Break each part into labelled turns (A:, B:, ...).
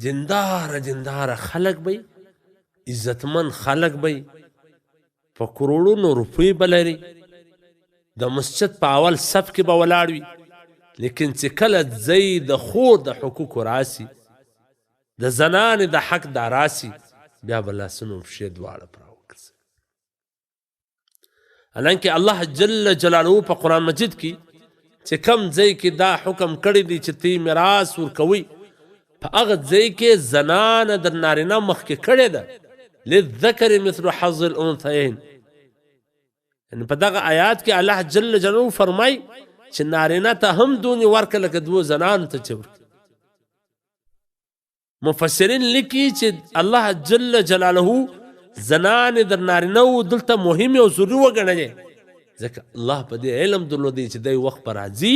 A: دینداره دینداره خلک به عزتمن خلک به په کروړونو روپۍ به لري، د مسجد په اول صف کې به ولاړ وي، لیکن چې کله ځای د خور د حقوقو راسي، د زنانې د حق دا راسي، بیا به لاسونه او پښې دواړه پر راوګرځوي. حالانکه الله جل جلاله په قرآن مجید کې چې کم ځای کې دا حکم کړی دی چې تی میراث ورکوي، په هغه ځای کې زنانه د نارینه مخکې کړې ده، للذکر مثل حظ الانثیین. یعنی په دغه آیات کې الله جل جلاله فرمای چې نارینه ته هم دونې ورکړه لکه دوو زنانو ته چې ورکړي. مفسرین لیکي چې الله جل جلاله زنانې در نارینه وو دلته مهمې او ضروري وګڼلې، ځکه الله په دې علم درلودی چې دی وخت به راځي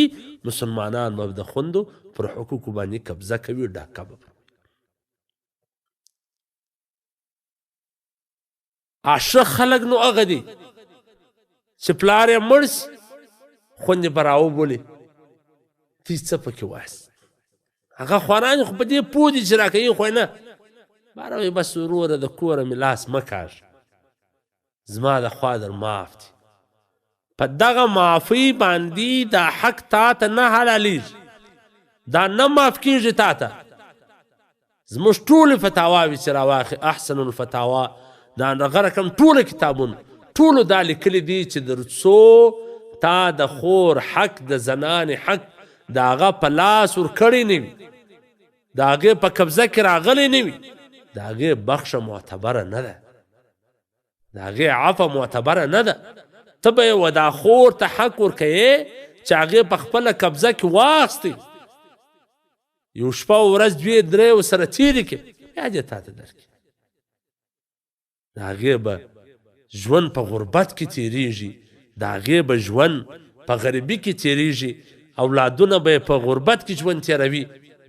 A: مسلمانان به د خوندو پر حقوقو باندې قبضه کوي، ډاکه به پر ښه خلک نو هغه دي چې پلار یې مړ سي، خوندې به راوبولي، تی څه پکې وایاست؟ هغه خواران خو په دې پوه دي چې راکوي خو نه باره وایي بس وروره د کوره مې لاس مه کاږه، زما د خوا در معاف دي. په دغه معافۍ باندې دا حق تا ته نه حلالېږي، دا نه معاف کېږي تا ته. زموږ ټولې فتاواوې چې راواخې، احسن الفتاوا دا دغه رقم ټوله کتابونه ټولو دا لیکلي دي چې در څو تا د خور حق، د زنانې حق د هغه په لاس ورکړی نه وي، د هغې په قبضه کې راغلی نه وي، د هغې بخښه معتبره نه ده، د هغې عفه معتبره نه ده. ته به یې ودا خور ته حق ورکوې چې هغې په خپله قبضه کې واخیستی، یو شپه او ورځ دوې درې ورسره تېرې کړې، بیا دې تا ته درکړي. د هغې به ژوند په غربت کې تېرېږي، د هغې به ژوند په غریبي کې تېرېږي، اولادونه به یې په غربت کې ژوند تېروي،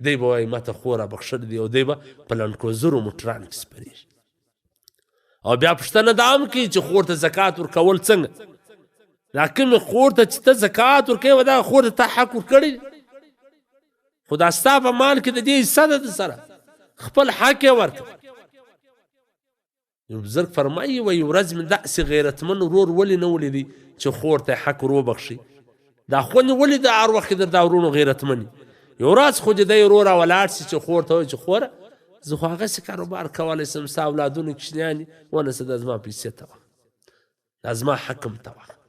A: دی به وایي ماته خور رابخښلې دي، او دی به په لنډکوزرو موټران کې سپرېږي. او بیا پوښتنه دا هم کوي چې خور ته زکات ورکول څنګه؟ دا کومې خور ته چې ته زکات ورکوې، و دغه خور ته تا حق ورکړی، خو دا ستا په مال کې د دې حصه ده، در سره خپل حق یې ورکړه. یو بزرګ فرمایي وایي ورځ مې داسې غیرتمن ورور ولې نه ولیدی چې خور ته حق ور وبخښي، دا خوندې ولې د هر وخت در دا وروڼو غیرتمن؟ یو ورځ خو دې دی ورور راولاړ سي چې خور ته وایي چې خوره زه خو هغسې کاروبار کولی سم، ستا اولادونه کوچنیان دي، ونه څه دا زما پیسې ته واخله، دا زما حق هم ته واخله.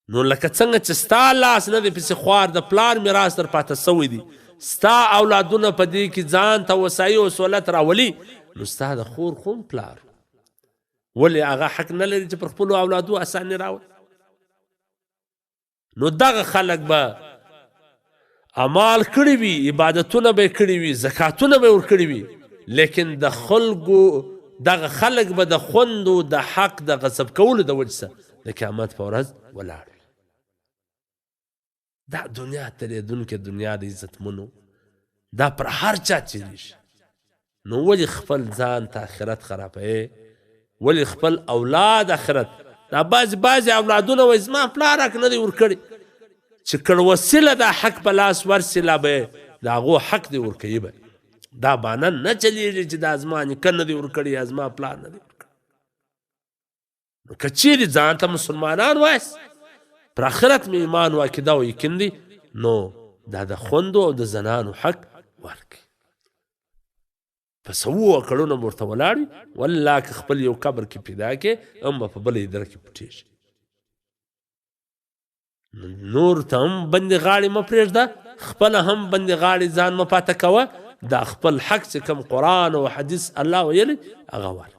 A: نو لکه څنګه چې ستا لاس نه دی پسې خوار د پلار میراث در پاته سوی دی، ستا اولادونه په دې کې ځان ته وسایي او سهولت راولي، نو ستا د خور خو هم پلار ولې هغه حق نه لري چې پر خپلو اولادو اساني راولي؟ نو دغه خلک به اعمال کړي وي، عبادتونه به کړي وي، زکاتونه به ورکړي وي، لیکن د خلکو دغه خلک به د خوندو د حق د غصب کولو د وجې څخه د قیامت په ورځ ولاړ وي. دا دنیا تېرېدونکې دنیا د عزتمنو، دا پر هر چا تېرېږي. نو ولې خپل ځان ته آخرت خرابوې؟ ولې خپل اولاد آخرت؟ دا بعضې بعضې اولادونه وایي زما پلار حق نه دی ورکړی، چې کړوسیله دا حق په لاس ورسي لا به د هغو حق دی ورکوي به. دا بانه نه چلېږي چې دا زما نیکه نه دی ورکړی یا زما پلار نه دی ورکړی. نو که چیرې ځان ته مسلمانان وایاست، پر آخرت مې ایمان او عقیده او یقین دی، نو دا د خوندو او د زنانو حق ورکړئ. په سوو اکړونه به ورته ولاړ وي، والله که خپل یو قبر کې پیدا کې هم به په بله ادره کې پټېږي. نور ته هم بندې غاړې مه پرېږده، خپله هم بندې غاړې ځان مه پاته کوه. دا خپل حق چې کوم قرآن او حدیث الله ویلی هغه ورکړه.